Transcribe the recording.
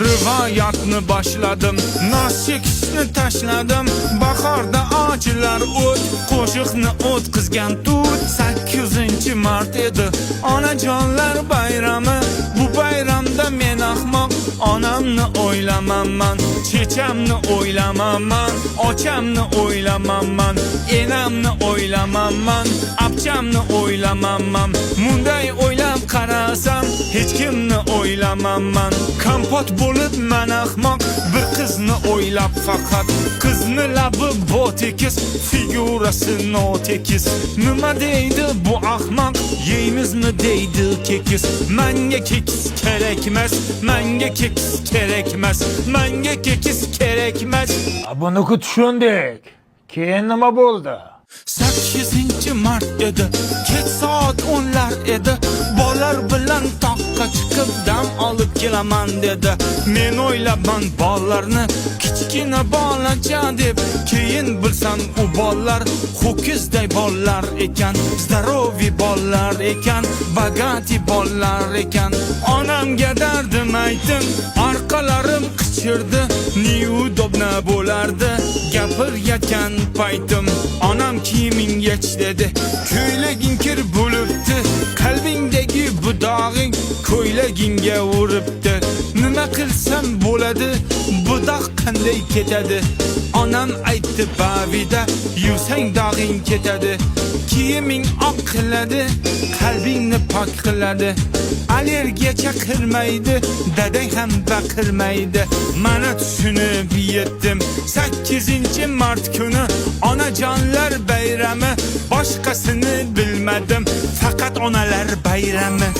Rivoyatni boshladim. Nos chekishni tashladim. Bahorda ochilar o't, qo'shiqni o'tkazgan tut. 8-mart edi, onajonlar bayrami. Bu bayramda men ahmoq onamni o'ylamanman, chechamni o'ylamanman, ochamni o'ylamanman, enamni o'ylamanman, apchamni o'ylamanman. Munday o'ylab qarasam, hech kimni o'ylamanman. Kompot bo'lib man ahmoq bir qizni o'ylab faqat. Qizni labi bo'tekis, figurasi notekis. Nima deydi bu ahmoq? Yeymizmi deydi kekis. Manga kekis kerakmas, manga kekis kerakmas, manga kekis kerakmas. Buni tushundik. Keyin nima bo'ldi? 8-mart edi, kech soat 10lar edi. Bolalar bilan toqqa chiqib dam olib kelaman dedi. Men o'ylabman bolalarni kichkina bolacha deb. Keyin bilsam, u bolalar ho'kizday bolalar ekan, здоровый bolalar ekan, богатый bolalar ekan. Onamga dardim aytdim, orqalarim qichirdi. Неудобно bo'lardi gapirayotgan paytim. Onam "Kiyiming yech", dedi, "Ko'ylaging kir bo'libdi, qalbingdagi bu dog'ing ko'ylagingga uribdi". Nima qilsam bo'ladi, bu dog' qanday ketadi? Onam aytdi: "Bavida yuvsang, dog'ing ketadi, kiyiming oq qiladi, qalbingni pok qiladi, allergiya chaqirmaydi, dadang ham baqirmaydi". Mana tushunib yetdim, 8-mart kuni onajonlar bayrami. Boshqasini bilmadim, faqat onalar bayrami.